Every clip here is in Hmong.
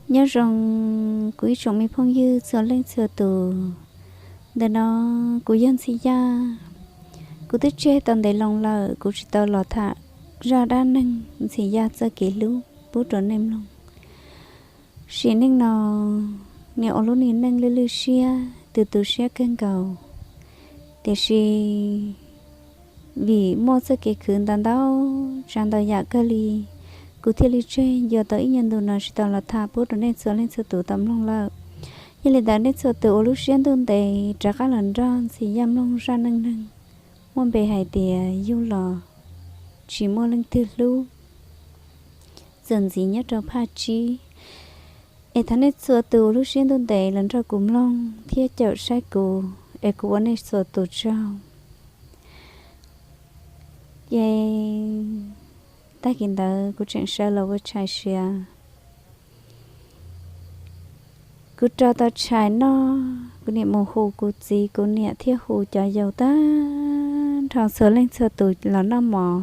Nyob zoo kuv ib tsoom me phooj ywg txhua leej txhua tus. Ntawm no kuv yog Ntxhi Yaj. Kuv twb tseg tau ntev loo lawm, kuv tsis tau los tham zaj dab neeg Ntxhi Yaj txoj kev hlub pub rau nej mloog. Sim neej no, nws ua lub niag neej lwj lwj siab, tu tu siab kawg nkaus. Tiam sis vim muaj txoj kev khwv ntau ntau tsav ntau yam kawg li, kuv thiaj li tseg yuav tau ib nyuag ntu no tsis tau los tham pub rau nej txhua leej txhua tus tau mloog lawm. Yog li ntawd nej txhua tus ua lub siab ntuj ntev rov qab los nrog Ntxhi Yaj mloog zaj neej neeg muaj npe hais tias yug los tsis muaj leej twg hlub, txuas ntxiv nyob rau phaj tsib. Es thov nej txhua tus ua lub siab ntuj ntev los nrog kuv mloog thiab caum saib kuv es kuv ua nej txhua tus tsaug. Ces tag kis ntawd kuv tseem sawv los ua tshais siav. Kuv rau tau tshais noj, kuv niam mus hu kuv txiv kuv niam thiab hu cov yau tag nrho txhua leej txhua tus los noj mov.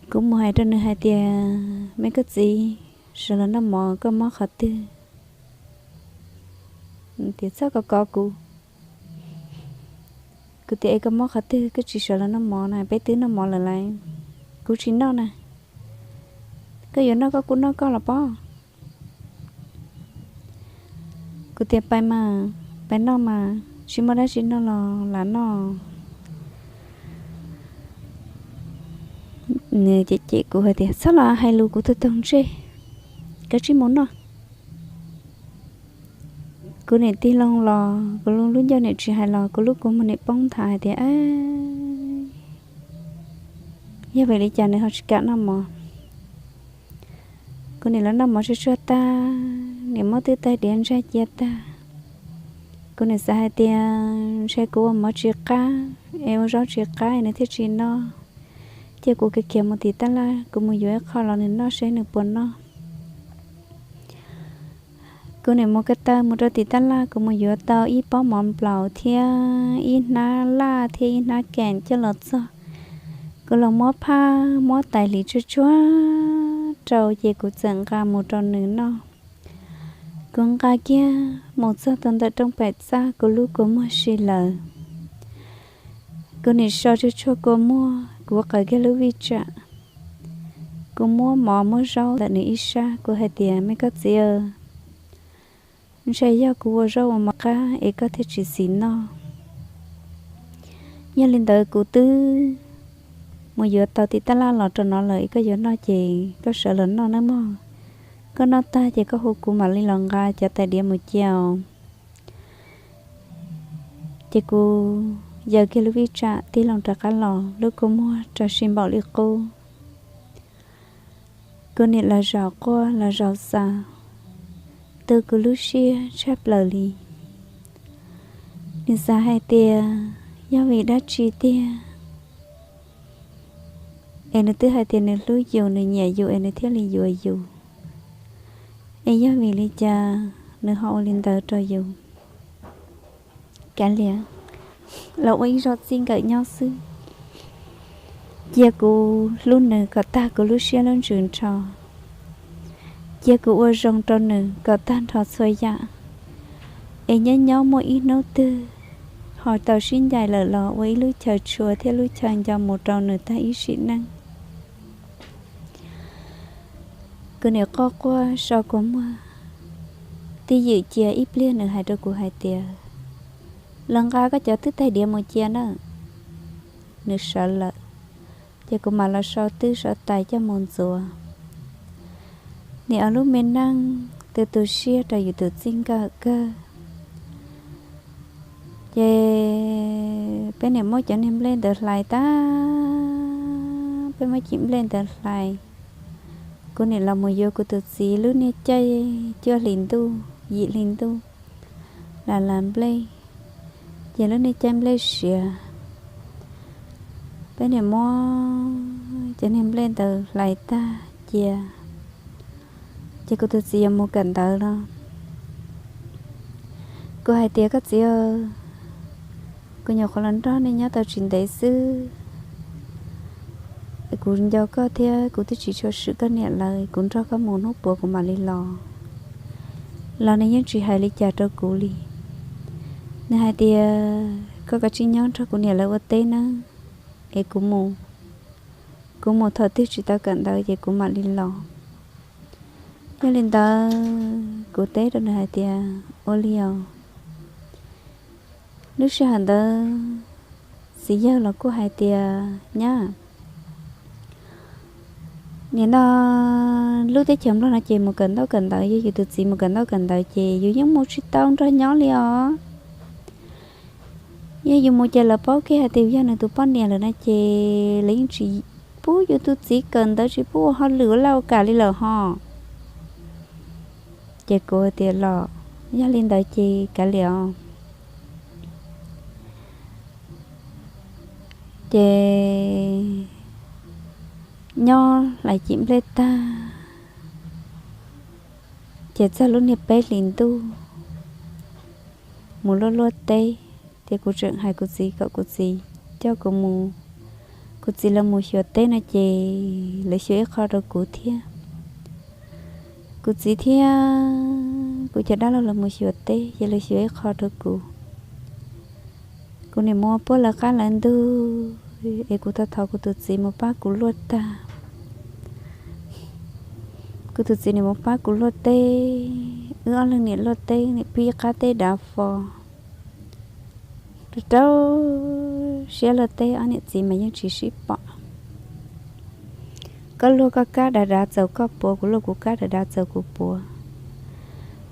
Kuv mus hais rau nws hais tias, me koj txiv, sawv los noj mov koj mob qhov twg? Tias txhob kov kov kuv. Kuv tias es koj mob qhov twg koj tsis sawv los noj mov na, peb twb noj mov lawm lauj. Kuv tsis noj na. Koj yuav noj koj kuj noj koj los pob. Kuv tias pais mas, pais noj mas, tsis muaj dab tsi noj los lam noj. Nws cem cem kuv hais tias txhob los hais lus kuv tug toog ntsej, kav tsij mus noj. Kuv niam tig loo los kuv lub ncauj niam tsis hais los kuv lub kua muag niam poob nthav hais tias, yog vim li cas nws ho tsis kam noj mov? Kuv niam lawv noj mov tsuag tsuag tag, niam muab twb tais diav ntsag cia tag. Kuv niam xav hais tias ntshe kuv ua mov tsis qab es ua zaub tsis qab es nws thiaj tsis noj. Cia kuv khiav khiav mus tim tab laj kuv mus yuav ib qho los nws noj seb nws puas noj. Kuv niam mus ko taw mus rau tim tab laj, kuv mus yuav tau ib pob mov nplaum thiab ib hnab laj thiab ib hnab keem coj los txog. Kuv los muab phaj muab tais hliv tsuag tsuag rau ces kuv txawm nqa mus rau nws noj. Kuv nqa kiag mus txog tau ntawm rooj pem txaj kuv lub kua muag si lawm. Kuv niam so tsuag tsuag kua muag, kuv qaws kiag lub vij tsam. Kuv muab mov muab zaub ntawm nws ib sab, kuv hais tias, me koj txiv, ntshe yog kuv ua zaub ua mov qab es koj thiaj tsis xis noj. Yog li ntawd kuv twb mus yuav tau tim tab laj los rau no lawm, es koj yuav noj ces koj sawv los noj nawb mog. Koj noj tag ces koj hu kuv mam li los nqa cov tais diav mus cia os. Ces kuv yaws kiag lub vij tsam tig loo rov qab los, lub kua muag rau si npaum li qub. Kuv niam los zaum quaj los zaum xav, tu kuv lub siab tshaj plaws li. Nws xav hais tias yog vim dab tsi tiag es nws twb hais tias nws hlub yus, nws nyiam yus es nws thiaj li yuav yus. Es yog vim li cas nws ho ua li ntawd rau yus? Kav liam, los ua ib zaug txij nkawm nyob xwb. Cia kuv hlub nws kom tag kuv lub siab lub ntsws nrho. Cia kuv ua zoo rau nws kom tag nrho txhua yam. Es nyob nyob muaj ib hnub twg ho tau sib ncaim lawm los ua ib lub chaw tshua thiab lub chaw nco mus rau nws tag ib sim neej. Kuv niam quaj quaj so kua muag, twj ywm cia ib pliag nws hais rau kuv hais tias, los nqa koj cov twb tais diav mus cia na. Nws sawv lawm, ces kuv mam los so twb so tais coj mus ntxuav. Nim no lub me neej tu tu siab rau yus tus txij nkawm kawg. Ces peb nim muab cov niag nplej ntawd hlais tag, peb muab cov nplej ntawd hlais. Kuv nim los mus yuav kuv tus txiv lub niag caij cuaj hlis ntuj yim hli ntuj, las las nplej, ces lub niag caij nplej siav. Peb nim muab cov niag nplej ntawd hlais tag cia, ces kuv tus txiv yuav mus kawm ntawv no. Kuv hais tias, koj txiv, kuv nyuam qhuav los nrog nej nyob tau tsis ntev xwb, kuv nco koj thiab kuv twb tsis tshua swm koj niam lawm, kuv nrog koj mus hnub puav kuv mam li los. los nws yeej tsis hais li cas rau kuv li. Nws hais tias, koj kav tsij nyob nrog kuv niam lawv ua teb nawb, es kuv mus, kuv mus thaum twg tsis tau kawm ntawv ces kuv mam li los. Yog li ntawd kuv teb rau nws hais tias, ua li os. Lub sij hawm ntawd txiv yawg los kuj hais tias, nyab, nim no lub teb chaws Nplog no ces mus kawm ntaub kawm ntawv, yog yus tus txiv mus kawm ntaub kawm ntawv ces yus yeej mus tsis tau nrog nyob li os. Yog yus mus ces lawv paub kiag hais tias yog nws tus poj niam lawm no ces lawv yeej tsis pub yus tus txiv kawm ntawv, tsis pub ua hauj lwm ua laj ua kam li lawm ho. Ces kuv tias, los yog li ntawd ces kav liam os. Ces nyob hlais cim nplej tag, ces txog lub niag peb hlis ntuj mus luaj luaj teb, ces kuv tseem hais kuv txiv kom kuv txiv coj kuv mus, kuv txiv lawv mus xyuas teb no ces lawv xyuas ib qho rau kuv thiab. Kuv txiv thiab kuv cov dab laug lawv mus xyuas teb ces lawv xyuas ib qho rau kuv. Kuv nim mus ua puab lawv qab lawv ntug es kuv thov thov kuv tus txiv mus pab kuv luaj tag. Kuv tus txiv nim mus pab kuv luaj teb, wb ob leeg nim luaj teb, nim pib qab teb dav fo rau rau siab luaj teb, ob niam txiv mas yeej tsis sib pom. Koj luaj koj kab dav dav txaus koj puav, kuv luaj kuv kab dav dav txaus kuv puav.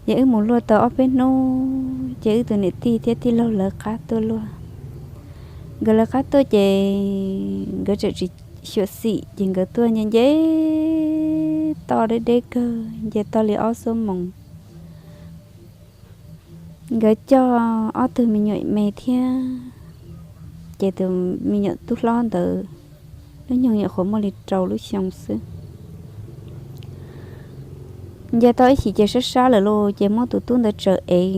Ces wb mus luaj tau ob peb hnub ces wb tus niam tij thiab tij laug lawv qab tuaj luaj. Nkawd lawv qab tuaj ces nkawd tseem tsis xyuam xim ces nkawd tuaj nce nce toj deb deb kawg, nce toj li ob xuab moos. Nkawd coj ob tug me nyuam me thiab, ces tus me nyuam tub hlob ntawd hnub nyoog nyuam qhuav muaj li rau lub xyoo xwb. Nce tau ib chim ces sab sab lawm lauj, ces muab tus tub ntawd tsaws ev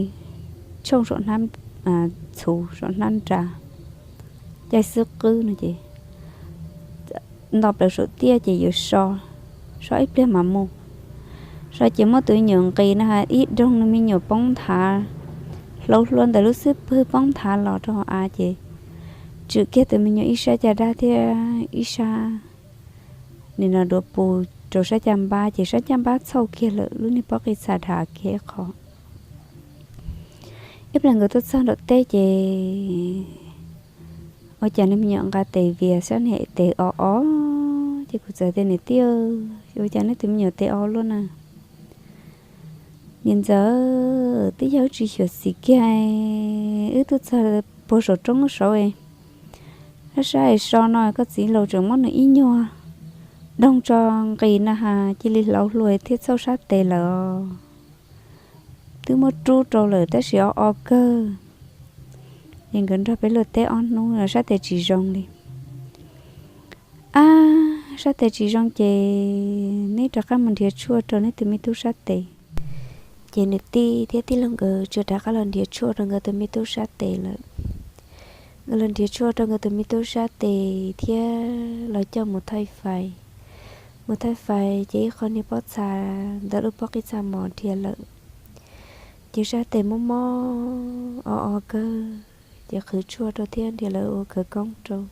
tshooj saum hnab, txhuv saum hnab nra, caij xwb qwb no ces nto plaws saum tiaj ces yuav so, so ib pliag mas mus. So ces muab tus me nyuam nqis na has ib doog me nyuam poob nthav, hlauv hlua ntawm lub xub pwg poob nthav los rau hauv av ces tswm kiag tus me nyuam ib sab caj dab thiab ib sab nim no duav pus rau sab caj npab ces sab caj npab txhauj kiag lawm, lub niag pob qij txha dham kiag ib qho. Ib pliag nkawd tuaj txog nraum teb ces ua cas nws me nyuam nqa tes vias sab niag tes o o, ces kuv txawm tias niam tij, ua cas neb tus me nyuam tes o luaj na? Niam ntxawm, twb yog wb tsis xyuam xim kiag, wb twb txog puag saum roob saud, sab sab so no koj txiv laus tseem muab nws ib nyuag doog tso nqis na has cia li hlauv hlua thiab txhauj sab tes lawm. Twb muab rub rau lawm tab sis o o kawg. Ces nkawd nrog peb luaj teb ob hnub sab tes tsis zoo li. Ab, sab tes tsis zoo ces neb rov qab mus nrhiav tshuaj rau neb tus me tub sab tes. Ces niam tij thiab tij laug nkawd tsuas rov qab los nrhiav tshuaj rau nkawd tus me tub sab tes lawm. Nkawd los nrhiav tshuaj rau nkawd tus me tub sab tes thiab los coj mus thaij fais. Mus thaij fais ces ib qho niag pob txha ntawm lub pob qij txha mos dhia lawm. Ces sab tes mob mob o o kawg, ces qhwv tshuaj rau thiab nrhiav lawv ua khawv koob rau.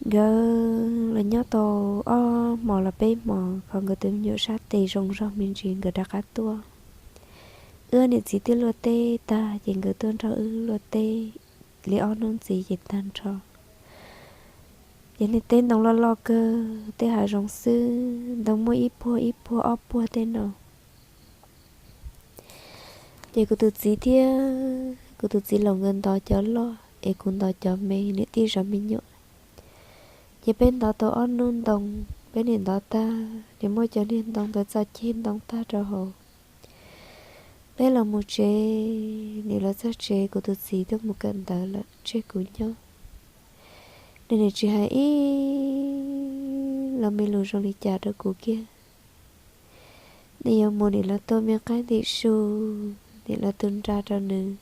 Nkawd los nyob tau ob hmos los peb hmos, qhov nkawd tus me nyuam sab tes zoo zog me ntsis nkawd rov qab tuaj. Wb niam txiv twb luaj teb tag ces nkawd tuaj nrog wb luaj teb li ob hnub ntxiv ces tag nrho. Ces niag teb ntoo loj loj kawg, tej hav zoov xwb, ntoo muaj ib puag ib puag ob puag tej no. Ces kuv tus txiv thiab kuv tus txiv laus nkawd ntov cov loj es kuv ntov cov me, niam tij zov me nyuam. Ces peb ntov tau ob hnub ntoo, peb niam ntov tag, niam muab cov niag ntoo ntawd txo ceg ntoo tag rau hauv. Peb los mus tsev, niam los txog tsev kuv tus txiv twb mus kawm ntawv lawm tseg kuv nyob. Nws nim tsis hais ib los me lus zoo li cas rau kuv kiag. Nws yuav mus nim los tua me qaib ntim su, nim los tu nra rau nws.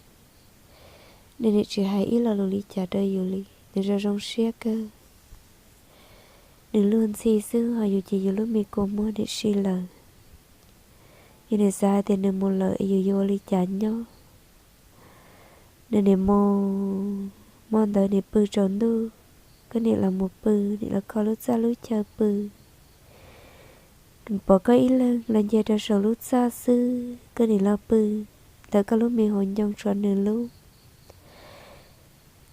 Nws nim tsis hais ib lo lus li cas rau yus li, nws zoo zoo siab kawg. Nws luag ntxhi xwb ho yus ces yus lub me kua muag nim si lawm. Yog nws xav hais tias nws mus lawm es yus yuav ua li cas nyob. Nws nim mus, hmo ntawd nim pw tsaus ntuj, koj nim los mus pw, nim los kho lub txaj lub chaw pw. Pom koj ib leeg los nce rau saum lub txaj xwb, koj nim los pw ntawm koj lub me hauv ncoo tso nws lub.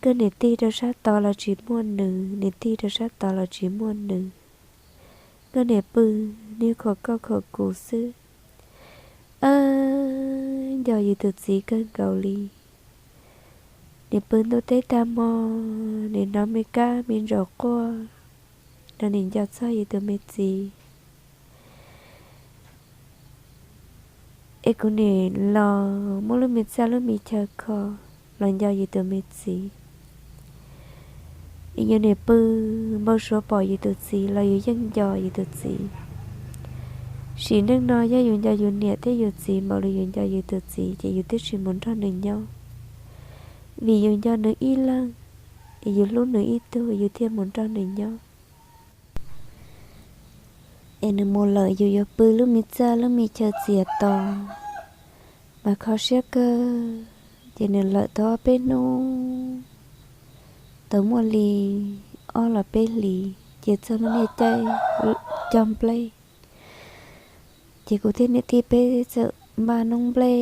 Koj nim tig rau sab tod los tsis muaj nws, nim tig rau sab tod los tsis muaj nws. Koj nim pw, niag khuam koj khuam kuv xwb. Ab, nco yus tus txiv kawg nkaus li. Nim pw ntuj teb tag hmo, nim hnov me kab me ntsaum quaj, no nim nco txog yus tus me txiv. Es kuv nim los muab lub me txaj lub me chaw kho los nco yus tus me txiv. Es yus nim pw npau suav pom yus tus txiv los yus yeej nco yus tus txiv. Sim neej no yog yus nco yus niam thiab yus txiv npaum li yus nco yus tus txiv ces yus twb tsis mus nrog nws nyob. Vim yus nco nws ib leeg, es yus hlub nws ib tug yus thiaj mus nrog nws nyob. Es nws mus lawm yus yuav pw lub me txaj lub me chaw txias tos, mas kho siab kawg. Ces nws lawm tau ob peb hnub, tau muaj li ob los peb hlis ces txog lub niag caij cog nplej. Ces kuv thiab niam tij peb txawm npaj noob nplej,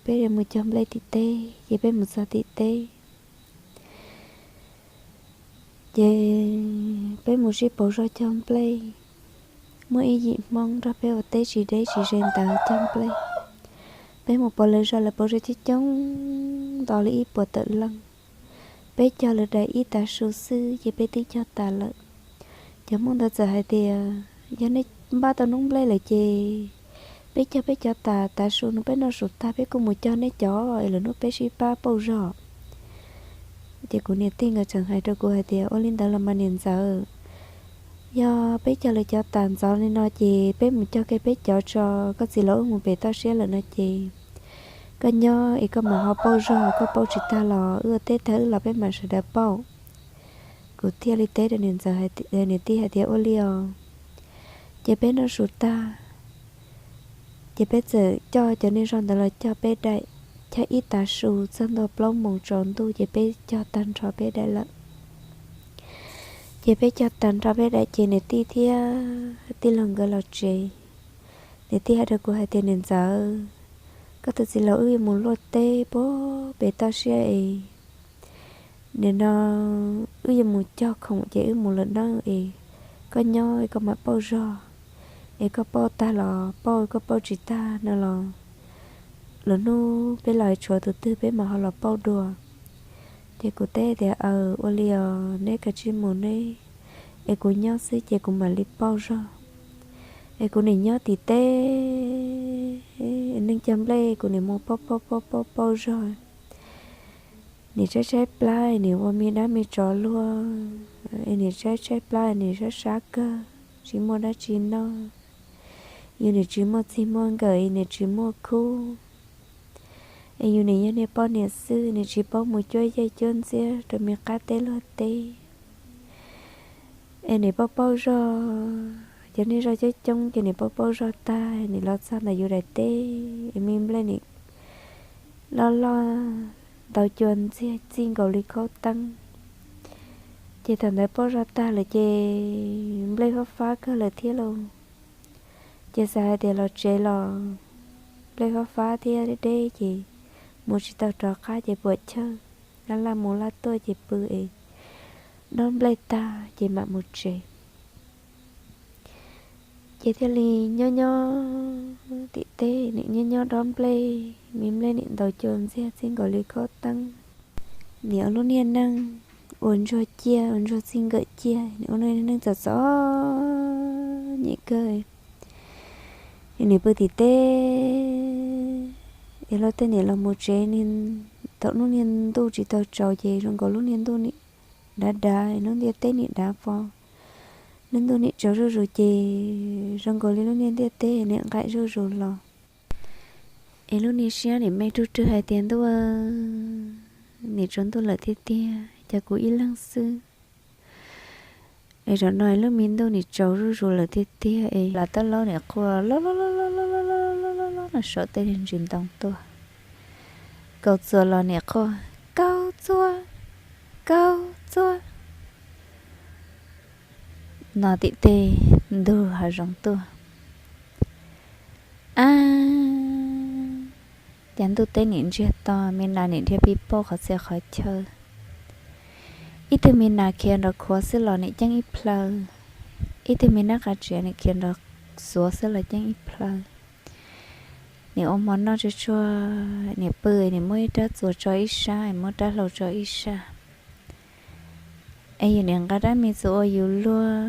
peb mus cog nplej tim teb, ces peb mus txog tim teb. Ces peb mus sib pauv zog cog nplej, muaj ib yim Hmoob nrog peb ua teb tsis deb tsis ze ntawd cog nplej. Peb mus pauv lawv zog, lawv pauv zog coob coob nto li ib puas tawm leej. Peb cog lawv daim ib tav su xwb ces peb twb cog tas lawm. Cov Hmoob ntawd txawm hais tias, yog nej npaj tau noob nplej lawm ces peb cog peb cov tas, tav su no peb noj su tag peb kuj mus cog nej cov es lwm hnub peb sib pab pauj zog. Ces kuv niam tij nkawd tseem hais rau kuv hais tias, ua li ntawd los mas niam ntxawm, yog peb cog lawv cov tas ntxov li no ces peb mus cog kiag peb cov tso, koj txiv laus wb mus pem toj siab lawm no ces koj nyob es koj mam ho pauj zog, koj pauj tsis tag los wb ua teb tag wb los peb mam sawv daws pauj. Kuv thiaj li teb rau niam ntxawm, niam tij hais tias, ua li os. Ces peb noj su tag, ces peb txawm coj cov niag zog ntawd los cog peb daim, cog ib tav su txog ntua plaub moos tsaus ntuj ces peb cog tag nrho peb daim lawm. Ces peb cog tag nrho peb daim ces niam tij thiab tij laug nkawd los tsev. Niam tij hais rau kuv hais tias, niam ntxawm, koj tus txiv laus wb yuav mus luaj teb puag pem toj siab es nim no wb yuav mus cog khoom ces wb mus lawm nawb es koj nyob es koj mam pauj zog, es koj pauj tag los pauj, koj pauj tsis tag no los lwm hnub peb los tshuav tus twg peb mam ho los pauj dua. Ces kuv teb tias, aws, ua li os, neb kav tsij mus neb, es kuv nyob xwb ces kuv mam li pauj zog. Es kuv nim nyob tim teb, neeg cog nplej kuv nim mus pauj pauj pauj pauj pauj zog. Nim tshaib tshaib plab es nim ua me dab me tsov luag, es nim tshaib tshaib plab es nim sab sab kawg, tsis muaj dab tsi noj. Yus nim tsis muaj txij muaj nkawm es nim tsis muaj khub. Es yus nim yog niag poj niam xwb, nim tsis paub mus cuab yej cuab ntxiab rau me qab teb luag teb. Es nim pauj pauj zog, cov niag zog coob coob ces nim pauj pauj zog tag nim los txog ntawm yus daim teb, es me nplej nim loj loj ntau cua ntxiag txij nkaus li khaub teeb. Ces thaum ntawd pauj zog tag lawm ces nplej fab fab kawg lawm thiab lauj. Ces xav hais tias los tsev los nplej fab fab thiab deb deb ces mus tsis tau rov qab ces puam chawj, laj laj mus laj tuaj ces pw es dob nplej tag ces mam mus tsev. Ces thiaj li nyob nyob tim teb, nim nyob nyob dob nplej, me nplej nim ntaus cua ntxiag txij nkaus li khaub teeb. Nim ua lub niag neej ua ntsuag ciaj ua ntsuag txij nkawm ciaj, nim ua lub niag neej txom txom nyem kawg. Nim pw tim teb es luag tej nim los mus tsev, thaum lub niag ntuj tsis tau tsaus ces zoo nkaus lub niag ntuj nim dav dav, lub ntiaj teb nim dav vog, lub ntuj nim tsaus zuj zus ces zoo nkaus li lub niag ntiaj teb nim nqaim zuj zus los. Es lub niag siab nim me rug rwg hais tias ntuj, nim tsaus ntuj lawm tiag tiag, cas kuv ib leeg xwb. Es zaum no lub me ntuj nim tsaus zuj zus lawm tiag tiag es lam tab laub nim qua loj loj loj loj loj loj loj loj loj. saum tej ntsis ntoo tuaj. Kaus Txuas los niam quaj, Kaus Txuas, Kaus Txuas, no tim tej ntug hav zoov tuaj. Ab, cas ntuj teb nim ntsiag to, me nas nim dhia pib pauj qhov txhia qhov chaw. Ib tug me nas khiav nrov khuav xwb los nim ceeb ib plhaw, ib tug me nab qa tsiav nim khiav nrov xuav xwb los ceeb ib plhaw. Nim ua hmo noj tsuag tsuag, nim pw, nim muab ib rab txuas tso ib sab, muab rab hlau tso ib sab. Es yus nim nqa rab me txuas ua yus luag,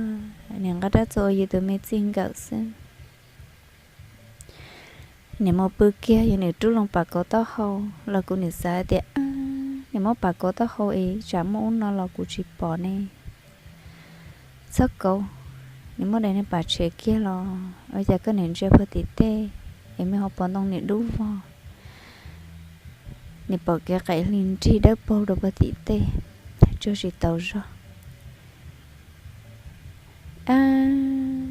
nim nqa rab txuas ua yus tus me txij nkawm xwb. Nim mus pw kiag, yus nim rub loo pam kauv taub hau los kuv nim xav tias, nim muab pam kauv taub hau es tsam muaj ub no los kuv tsis pom ne. Txhob kauv, nim muab daim niag pam tshem kiag los ua cas koj nim ntsia puag tim tej es me hauv paus ntoo nim dub vog. Nim pom kev qaim hli nrig dawb paug rau puag tim tej, tsuag tsis taus zog. Ab,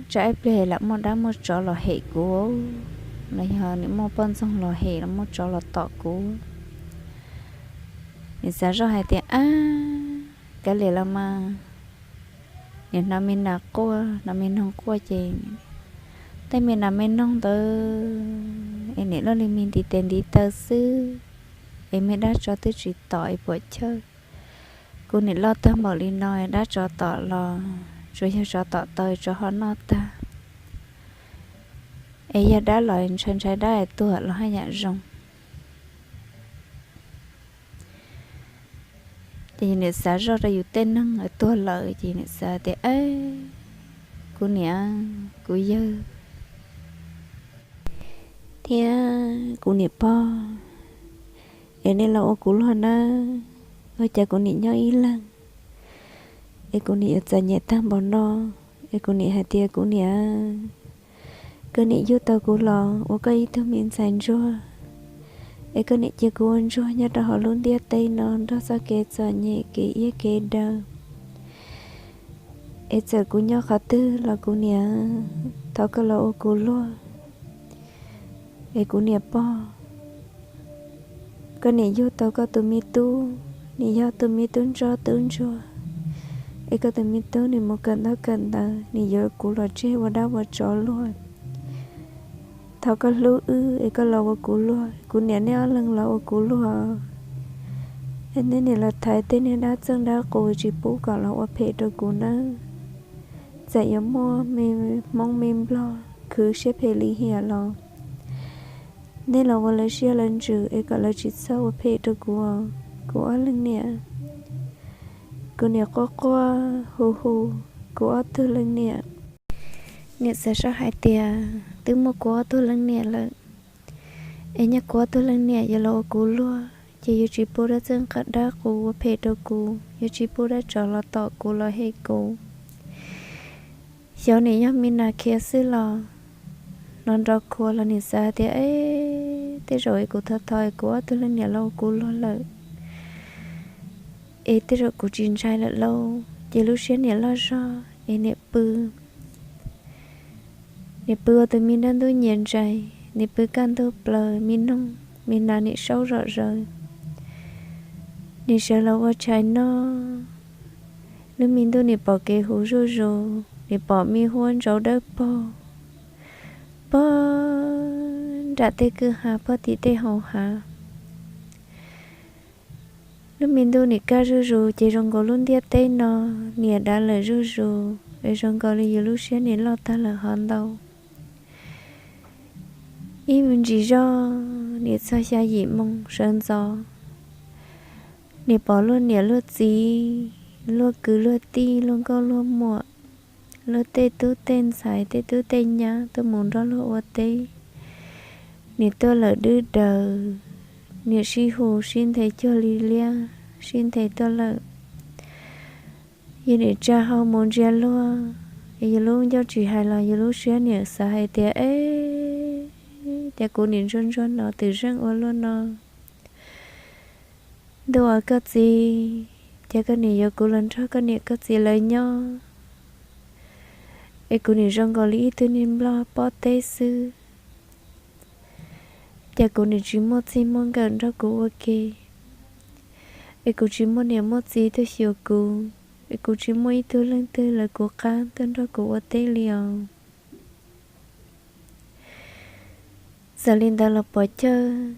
tsam ib pliag lam muaj dab muaj tsov los hem kuv, los yog nim muaj poj ntxoog los hem los muaj tsov los tom kuv. Nim xav zoj hais tias, ab, kav liam los mas. Nim hnov me nas quaj, hnov me noog quaj ces tej me nas me noog ntawd es nim loj li me ntiv tes ntiv taw xwb, es me dab tsov twb tsis tom es puam chawj. Kuv nim loj tag npaum li no es dab tsov tom los tsuas yog tsov tom tau tsov ho noj tag, es yog dab los ntshai ntshai dab es tuag los haj yam zoo. Ces yus nim xav zoj rau yus tej neeg tuag lawm ces nim xav tias, kuv niam, kuv yawg thiab kuv niam pog, es nej los ua kuv luag nawb. Ua cas kuv nim nyob ib leeg es kuv nim yuav txom nyem tag npaum no, es kuv nim hais tias, kuv niam, koj nim yug tau kuv los ua koj ib tug me ntxhais ntsuag, es koj nim cia kuv ua ntsuag nyob rau hauv lub ntiaj teb no nrog txoj kev txom nyem kev iab kev daw. Es txawm kuv nyob qhov twg los kuv niam, thov koj los ua kuv luag. Es kuv niam pog, koj nim yug tau koj tus me tub, nim yog tus me tub ntsob tub ntsuag, es koj tus me tub nim mus kawm ntaub kawm ntawv, nim yuav kuv los tseg ua dab ua tsov luag. Thov koj hlub wb es koj los ua kuv luag, kuv niam nej ob leeg los ua kuv luag. Es nej nim los thaiv tej niag dab txeej dab qus tsis pub kom los ua phem rau kuv nawb. Txawm yuav muaj me hmoob me nplog khwv siab phem lim hiam los nej los ua lawv siab lawv ntsws es kom lawv tsis txhob ua phem rau kuv, kuv ob leeg niam. Kuv nim quaj quaj hu hu kuv ob tug leej niam. Nim xav sab hais tias twb muaj kuv ob tug leej niam lawm, es nyob kuv ob tug leej niam yuav los ua kuv luag ces yuav tsis pub dab txeej dab qus ua phem rau kuv, yuav tsis pub dab tsov los tom kuv los hem kuv. Xyov nim yog me nas khiav xwb los, los nrov khuav los nim xav tias, e, tej zaum es kuv thov thov es kuv ob tug leej niam los ua kuv luag lawm, es tej zaum kuv tsis ntshai lawm lauj. Ces lub siab nim loj zog es nim pw. Nim pw ua tus me nrab ntub nyias ntsais, nim pw kaj ntug plaws, me noog me nas nim saub zom zaws. Nim sawv los ua tshais noj, lub me ntuj nim pom kev huv zuj zus, nim pom me huab ntsauv dawb paug pog nram tej kwj ha pog tim tej hauv hav. Lub me ntuj nim kaj zuj zus ces zoo nkaus lub ntiaj teb no niam dav lawm zuj zus, es zoo nkaus li yus lub siab nim loj tag lawm hov ntau. Ib me ntsis zog nim txog xya yim moo sawv ntxov, nim pom luag niam luag txiv, luag kwv luag tij, luag nkauj luag muam, luag tej tub tej ntxhais tej tub tej nyab tuaj mus nrog luag ua teb. Nim tuaj lawm dwb daws, nim sib hu sib nthe cuag li liab sib nthe tuaj lawm. Yus nim tsa hau mus ntsia luag, yus lub ncauj tsis hais los yus lub siab nim xav hais tias, e, cas kuv nim ntsuag ntsuag no twm zeej ua luaj no. Ntuj aw koj txiv, cas koj nim yuav kuv los nrog koj niam koj txiv lawv nyob, es kuv nim zoo nkaus li ib tug niag nplog pob teb xwb. Cas kuv nim tsis muaj txij muaj nkawm nrog kuv ua ke, es kuv tsis muaj niam muaj txiv tuaj xyuas kuv, es kuv tsis muaj ib tug leej twg lawv kuv qab tuaj nrog kuv ua teb li os. Txawm li ntawd los puas chawj,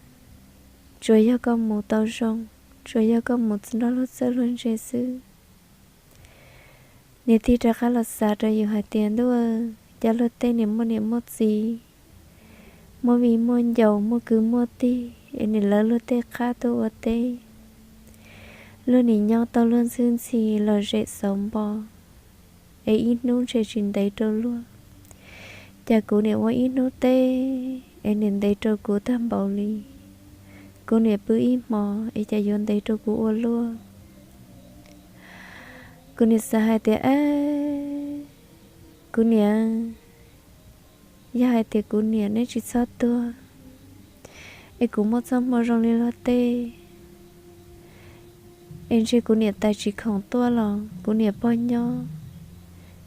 tsuas yog koj mus tau zoo, tsuas yog koj mus nrog luag txawj luag ntse xwb. Niam thiaj rov qab los xav rau yus hais tias, ntuj, cas luag tej niam muaj niam muaj txiv, muaj viv muaj ncaus, muaj kwv muaj tij, es nim lawv luag tej qab tuaj ua teb, luag nim nyob tau luag ntxhwb ntxhi los zem xauv npo, es ib hnub ntshe tsis ntev rau luag. Cas kuv nim ua ib hnub teb es nim ntev rau kuv tag npaum li. Kuv nim pw ib hmos es cas yuav ntev rau kuv ua luaj. Kuv nim xav hais tias, kuv niam, yog hais tias kuv niam neb tsis txhob tuag, es kuv muaj txoj hmoo zoo li luag tej, es ntshe kuv niam tais tsis khoom tuaj los kuv niam pog nyob,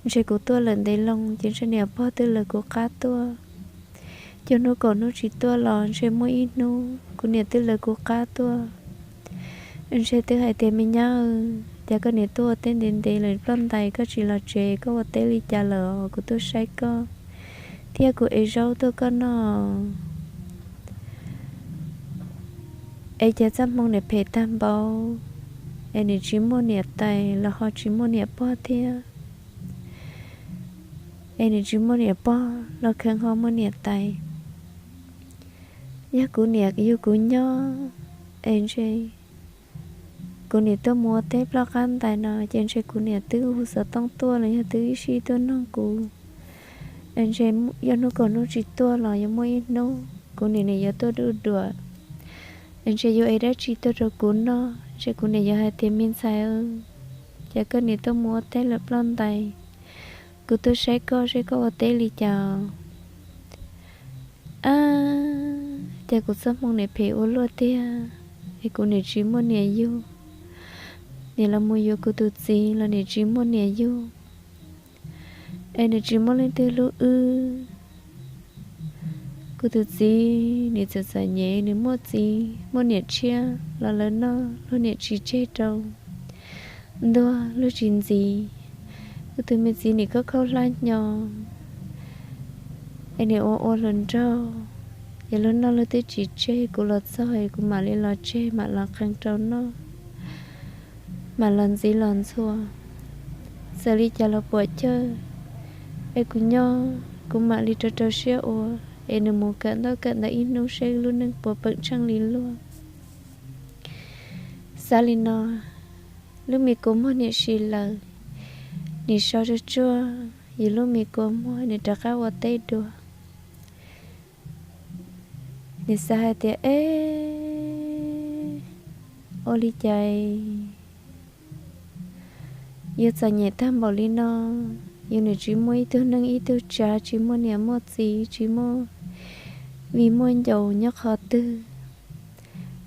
ntshe kuv tuaj lawm ntev loo ces ntshe niam pog twb lawv kuv qab tuaj. Cuaj hnub kaum hnub tsis tuaj los ntshe muaj ib hnub kuv niam twb lawv kuv qab tuaj. Ntshe twb hais tias, me nyab, cas koj niam tuaj ua teb ntev ntev lawm ploj ntais koj tsis los tsev, koj ua teb li cas lawm, kuv tuaj saib koj thiab kuv ev zaub tuaj koj noj. Es cas txoj hmoo nim phem tag npaum, es nim tsis muaj niam tais los ho tsis muaj niam pog thiab, es nim tsis muaj niam pog los kheev ho muaj niam tais. Yog kuv niam yug kuv nyob, es ntshe kuv nim tuaj mus ua teb ploj qab ntais no ces ntshe kuv niam twb hu xov tooj tuaj los yog twb ib sij tuaj noog kuv. Es ntshe yog hnub kaum hnub tsis tuaj los yuav muaj ib hnub kuv niam nim yuav tuaj du duam. Es ntshe yuav ev dab tsi tuaj rau kuv noj, ntshe kuv niam yuav hais tias, me ntxhais, cas koj nim tuaj mus ua teb lawm ploj ntais, kuv tuaj saib koj seb koj ua teb li cas. Ab, cas kuv txoj hmoo nim phem ua luaj tiag, es kuv nim tsis muaj niam yug, nim los mus yuav kuv tus txiv los nim tsis muaj niam yug, es nim tsis muaj leej twg hlub wb. Kuv tus txiv nim txawm txom nyem, nws muaj txiv muaj niam tshiab los lawv noj luag niam tsis tseg rau, ntuag luag tsis ntxiv. Kuv tus me txiv nim khaub khaub hlab hnyo, es nim ua ua hluas nraug, es luag noj luag twb tsis tseg, kuv los txog es kuv mam li los tseg mam los qee rau noj, mam los ntxiv los ntxhua. Txawm li cas los puam chawj, es kuv nyob kuv mam li rau rau siab ua, es nws mus kawm ntaub kawm ntawv ib hnub seb lub neej puas peem tsheej li luag. Xav li no, lub me kua muag niam si lawm, nim so tsuag tsuag, yus lub me kua muag nim rov qab ua teb dua. Nim xav hais tias, e, ua li cas yuav txom nyem tag npaum li no, yus nim tsis muaj ib tug neej ib tug tsav, tsis muaj niam muaj txiv, tsis muaj viv muaj ncaus nyob qhov twg.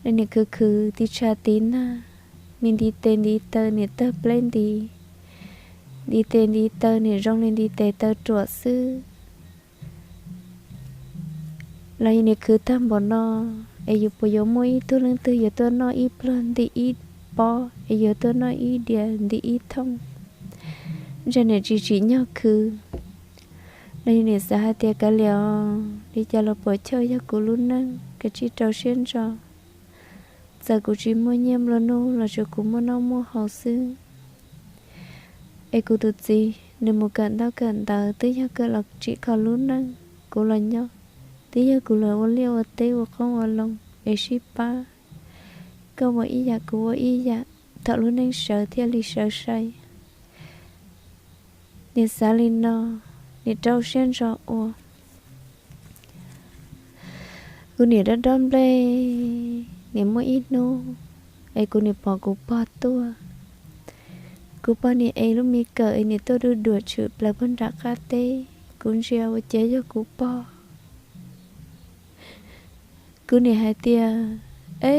Nim khwv khwv tiv tshav tiv nag, me ntiv tes ntiv taw nim tawg pleb ntiv, ntiv tes ntiv taw nim zoo li ntiv tes taw ruam xwb. Los yus nim khwv tag npaum no, es yus puas yuav muaj ib tug leej twg yuav tuaj noj ib pluag nti ib pob, es yuav tuaj noj ib diav nti ib thooj, ntshe nim tsis tsim nyog khwv. Los yus nim xav hais tias, kav liam, li cas los puam chawj, yog kuv lub neej, kav tsij rau siab ntso. Txawm kuv tsis muaj nyiaj nplua nuj los tsuas kuv muaj noj muaj haus xwb. Es kuv tus txiv nws mus kawm ntaub kawm ntawv twb yog kawm los tsim kho lub neej, kuv los nyob twb yog kuv los ua liaj ua teb ua qoob ua loo es sib pab, koj ua ib yam kuv ua ib yam, thaum lub neej sawv thiaj li sawv sai. Nim xav li no, nim rau siab ntso ua. Kuv nim dob dob nplej, nim muaj ib hnub es kuv nim pom kuv pog tuaj. Kuv pog nim ev lub me kawm es nim tuaj du duam tshwm plaws puag nram qab teb. Kuv ntsia ua cas yog kuv pog. Kuv nim hais tias, e,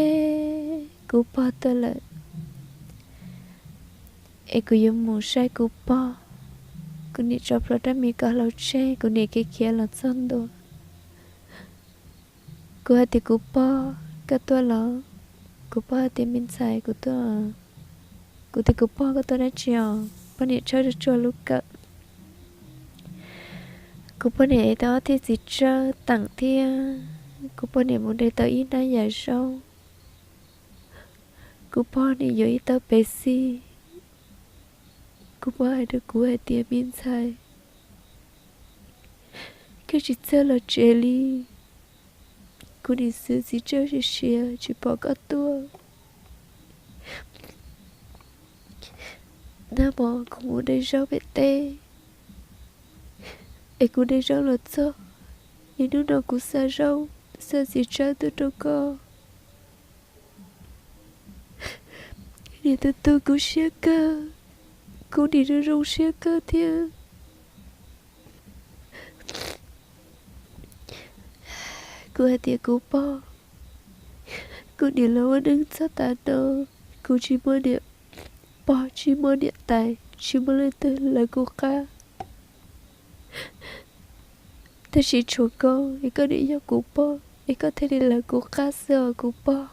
kuv pog tuaj lawm, es kuv yuav mus saib kuv pog. Kuv nim tso plhuav rab me kaus hlau tseg, kuv nim khiav khiav los txog ntua. Kuv hais tias, kuv pog, koj tuaj los? Kuv pog hais tias, me ntxhais, kuv tuaj. Kuv tias, kuv pog, koj tuaj dab tsi os? Poj niam tshawb tsuag tsuag lub kawm. Kuv poj niam ev tau ob thiaj txiv tsawb teem thiab kuv poj niam mus de tau ib hnab yam zaub. Kuv pog nim yuav ib tauv pev xij. Kuv pog hais rau kuv hais tias, me ntxhais, koj tsis txawj los tsev li. Kuv nim xwv txiv tsawb siav siav tsis pom koj tuaj. Nag hmo kuv mus de zaub pem teb, es kuv de zaub los txog, es hnub no kuv xa zaub, xa txiv tsawb tuaj rau koj. Niam tu tu kuv siab kawg, kuv nim zoo zoo siab kawg thiab. Kuv hais tias, kuv pog, kuv niam los ua neej txog tav no, kuv tsis muaj niam pog, tsis muaj niam tais, tsis muaj leej twg lawv kuv qab. Tab sis tshuav koj es koj niam yog kuv pog es koj thiaj li lawv kuv qab xwb os kuv pog.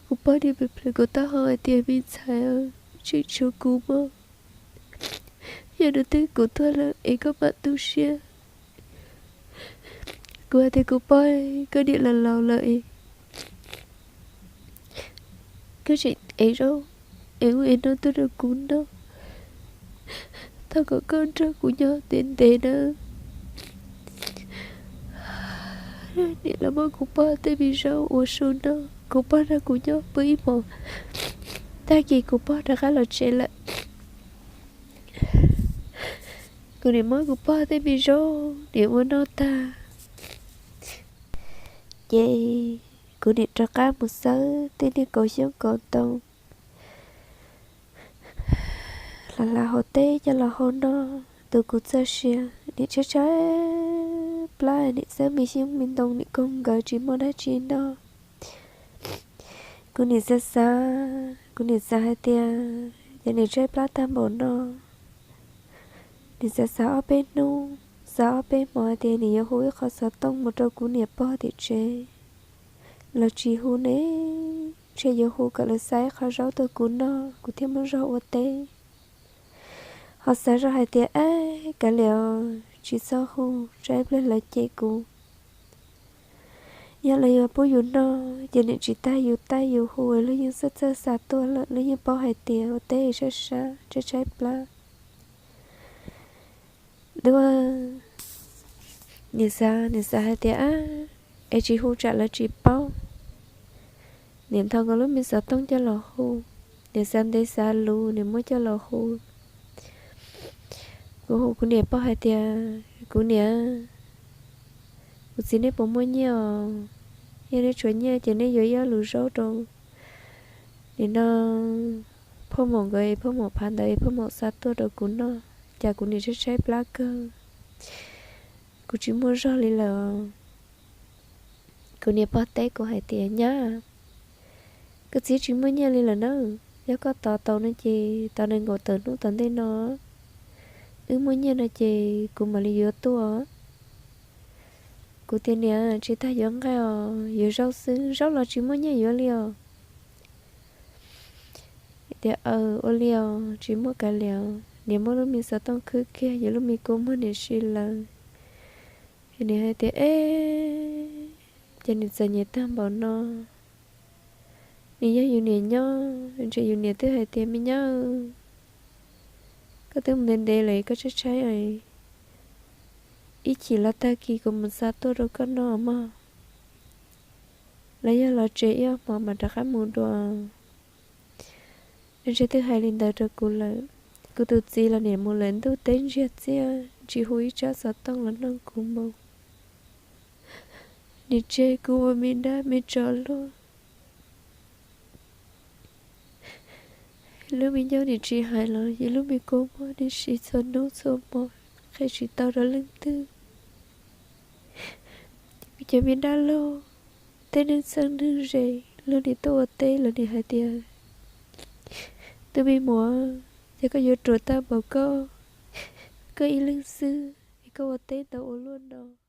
Kuv pog niaj plhws kuv taub hau hais tias, me ntxhais, tseem tshuav kuv mog. Yog hnub twg kuv tuag lawm es koj mam tu siab. Kuv hais tias, kuv pog, koj niam los laus lawm es koj tseem ev zaub, ev ub ev no tuaj rau kuv noj. Thov kom koj nrog kuv nyob ntev ntev nawb. Niam los muab kuv pog tej me zaub ua su noj, kuv pog nrog kuv nyob pw ib hmos, tag kis kuv pog rov qab los tsev lawm. Kuv niam muab kuv pog tej me zaub niam ua noj tag, ces kuv niam rov qab mus xawb tej niag kaus xyoob kaus ntoo, hla hla hauv teb coj los hau noj. Tus kuv txoj sia, niam tshaib tshaib plab, niam xawb me xyoob me ntoo niam koog nkawd tsis muaj dab tsi noj. Kuv niam xav xav, kuv niam xav hais tias, ces niam tshaib plab tag npaum no, niam xav xav ob peb hnub, xav ob peb hmo hais tias niam yuav hu ib qho xov tooj mus rau kuv niam pog tim tsev los tsis hu ne, ntshe yuav hu kom lawv xa ib qho zaub tuaj kuv noj kuv thiaj muaj zog ua teb. Ho xav zoj hais tias, ab, kav liam, tsis txhob hu, tsam ib pliag lawv cem kuv. Yog lawv yuav pub yus noj ces niam tsis tag yus tab yus hu, luag yeej txawj txawj xa tuaj lawm, luag yeej paub hais tias ua teb sab sab tshaib tshaib plab. Dua, niam xav, niam xav hais tias, ab, es tsis hu tsam lawv tsis paub. Niam nthos nkaus lub me xov tooj coj los hu, niam xav ntev xav luv niam muab coj los hu. Kuv hu kuv niam pog hais tias, kuv niam, kuv txiv, nej puas muaj nyiaj os? Yog nej tshuav nyiaj ces nej yuav ib ob lus zaub rau nim no phauj maum nkawd es phauj maum phav ntawd es phauj maum xa tuaj rau kuv noj, cas kuv niam tshaib tshaib plab kawg, kuv tsis muaj zog li lawm. Kuv niam pog teb kuv hais tias, nyab, koj txiv tsis muaj nyiaj li lawm na, yog koj tos tau no ces tos nees nkaum tawm hnub tom ntej no, wb muaj nyiaj no ces kuv mam li yuav tuaj. Kuv tias, niam, tsis tas yuav nqaij os, yuav zaub xwb, zaub los tsis muaj nyiaj yuav li os. Tias, aw, ua li os, tsis muaj kav liam. Niam muab lub me xov tooj khwb kiag, yuav lub me kua muag niam si lawm. Niam hais tias, e, ces niam txom nyem tag npaum no, nws yog yus niam nyob, ntshe yus niam twb hais tias, me nyab, koj twb mus ntev ntev lawm, koj tshaib tshaib, ib chim los tag kis kuv mus xa tuaj rau koj noj mog. Los yog los tsev ib ob hmo mas rov qab mus dua. Ntshe twb hais li ntawd rau kuv lawm. Kuv tus txiv los niam mus lawm ntuj teb ntsiag txiaj, tsis hu ib tsab xov tooj los nug kuv mus. Niam tseg kuv ua me dab me tsov luaj. Lub me nyuam niam tsis hais los yus lub me kua muag niam si txhua hnub txhua hmo, qhia tsis tau rau leej twg. Kuv cov me dab laug, tej neeg txheej neeg ze, luag niam tuaj ua teb los niam hais tias, tus me muam, yog koj yuav ruam tag npaum koj, koj ib leeg xwb es koj ua teb ntau ua luaj no.